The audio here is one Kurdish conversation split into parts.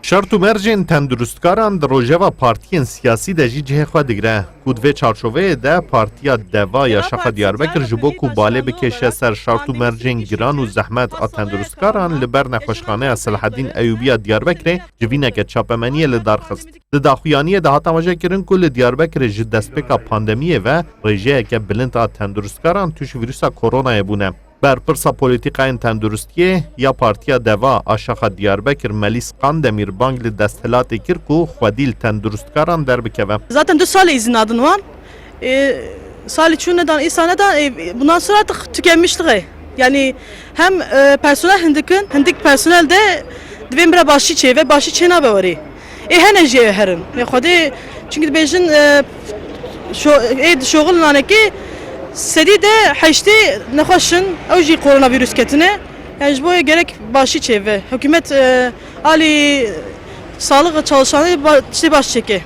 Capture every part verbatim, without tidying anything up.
Şert û mercên tenduristkaran di rojeva partiyên siyasî de jî cihê xwe digire, ku di vê çarçoveyê de Partiya Deva ya Şaxa Diyarbekir ji bo ku balê bikêşe ser şert û mercên giran û zehmet a tenduristkaran, li ber Nexweşxaneya Selahedîn Eyûbî ya Diyarbekirê civîneke çapemeniyê li dar xist. Di daxuyaniyê de hat amajekirin ku li Diyarbekirê ji destpêka pandemiyê ve rêjeyeke bilind a tenduristkaran tûşî vîrusa koronayê bûne. Berpirsa polîtîkayên tenduristiyê ya Partiya Deva a Şaxa Diyarbekir Melîs Kandemîr bang li desthilatê kir ku xwedî li tenduristkaran derbikeve. Zaten du salê îzin nadin wan. E, salê çû nedan, îsa nedan, e, bundan sonra artık tükenmişlik e. Yani hem, e, personel hindik in, hindik personel de divên bira başî çê ve başî çê nabe werê. Ê hene jê herin. Ê Xwedê, çünkü dibêjin, e, şo-, ê di şoxil nanekê sedî de heştê nexweş in, ew jî koronavîrus ketine. Yani ji bo gerek başî çê ve. Hikûmet, e, alî sağlık çalışanê ba-, tiştê baş çêke.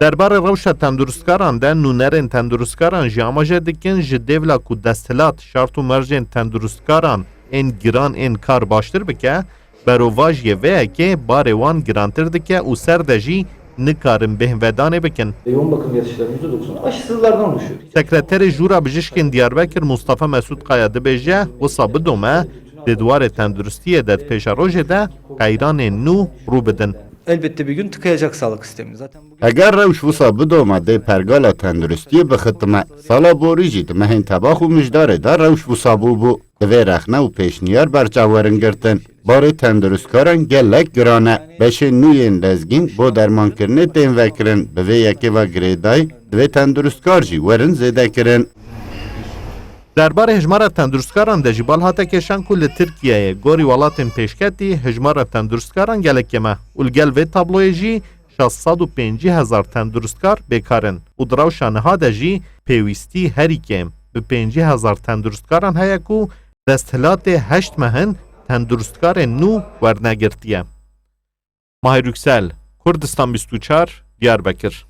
Derbarê rewşa tenduristkaran de nûnerên tenduristkaran jî amaje dikin, ji dêvla ku desthilat şart û mercên tenduristkaran ên giran ên kar baştir bike, berovajiyê vê yekê barê wan girantir dike û ser de jî nikarin bêhnvedanê bikin. Yoğun bakım yatışlarının yüzde doksanı aşısızlardan oluşuyor. Sekreterê Jûra Bijişkên Diyarbekir Mustafa Mesûd Kaya dibêje, wisa bidome, di dwarê tenduristiyê de di pêşerojê de qeyranên nû rû bidin. Elbette bir gün tıkayacak sağlık sistemimiz. Zaten bugün Heger rewş wisa bidome dê pergala tenduristiyê bixitime. Sala borî jî di mehên Tebax û Mijdarê de rewş wisa bûbû. Divê rexne û pêşniyar berçav werin girtin. Barê tenduristkaran gelek giran e. Beşên nû yên lezgîn bo dermankirinê tên vekirin. Bi vê yekê ve girêdayî divê tendurustkar jî werin zêdekirin. Derbarê hejmara tenduristkaran de jî bal hate kêşan ku li Tirkiyeyê gorî welatên pêşketî hejmara tenduristkaran gelek kêm e û li gel vê tabloyê jî şeş sed û pêncî hezar tendurustkar bêkar in û di rewşa niha de jî pêwîstî herî kêm bi pêncî hezar tenduristkaran heye ku desthilatê heşt meh in tenduristkarên nû wernegirtiye. Mahir Yüksel, Kurdistan bîst û çar, Diyarbekir.